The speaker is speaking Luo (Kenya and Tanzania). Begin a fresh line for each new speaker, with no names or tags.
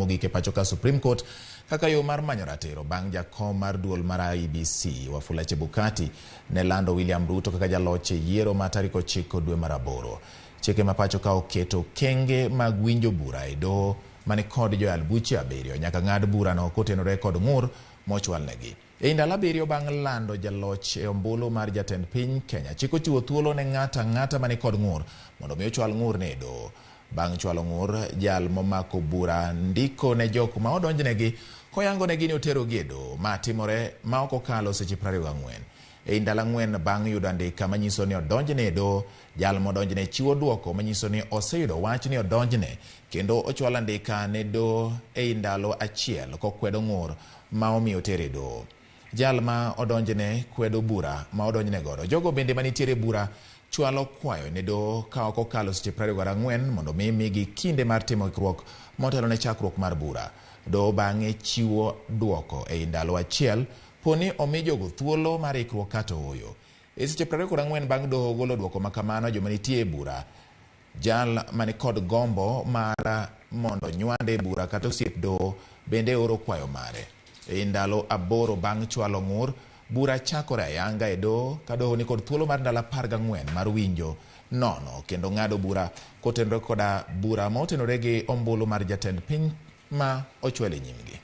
Mogik e pacho ka Supreme Court kaka yo mar manyo ratiro bang' jakom mar duol mar IEBC Wafula Chebukati ne lando William Ruto kaka jaloch e yiero ma tarik 9 dwe mar 8. Chike ma pacho ka oketo kenge mag winjo bura e doho mani kod joyal buche 7 nyaka ng'ad burano kotenore kod ng'ur mochwalnegi. E ndalo 7 bang' lando jaloch e ombulu mar jatend piny Kenya, chik ochiwo thuolo ne ng'ato ang'ata mani kod ng'ur mondo mi ochwal ng'ur ne e doho. Bang' chwalo ng'ur, jal momako bura ndiko ne jok ma odonjnegi koyangonegi ni oterogi e doho. Ma timore ma ok okalo seche 24. E ndalo 4 bang' yudo andika manyiso ni odonjne e doho, jal modonjne chiwo duoko manyiso ni oseyudo wach ni odonjne kendo ochwalo andika ne doho ei ndalo 1 kokwedo ng'ur ma omiyo otere e doho. Jal ma odonjne kwedo bura ma odonjne godo. Jogo bende manitiere bura chwalo kwayo ne doho ka ok okalo seche 24 mondo mi migi kinde mar timo ikruok motelo ne chakruok mar bura. Doho bang'e chiwo duoko ei ndalo 1 poni omi jogo thuolo mar ikruok kata ooyo. E seche 24 bang' doho golo duoko makamano, joma nitie e bura, jal mani kod gombo mar mondo nywande e bura kata osiep doho bende oro kwayo mare. E ndalo 8 bang' chwalo ng'ur, bura chakore ayanga e doho ka doho ni kod thuolo mar ndalo 14 mar winjo nono kendo ng'ado bura kotenore koda bura ma otenore gi ombulu mar jatend piny ma ochwal e nyimgi.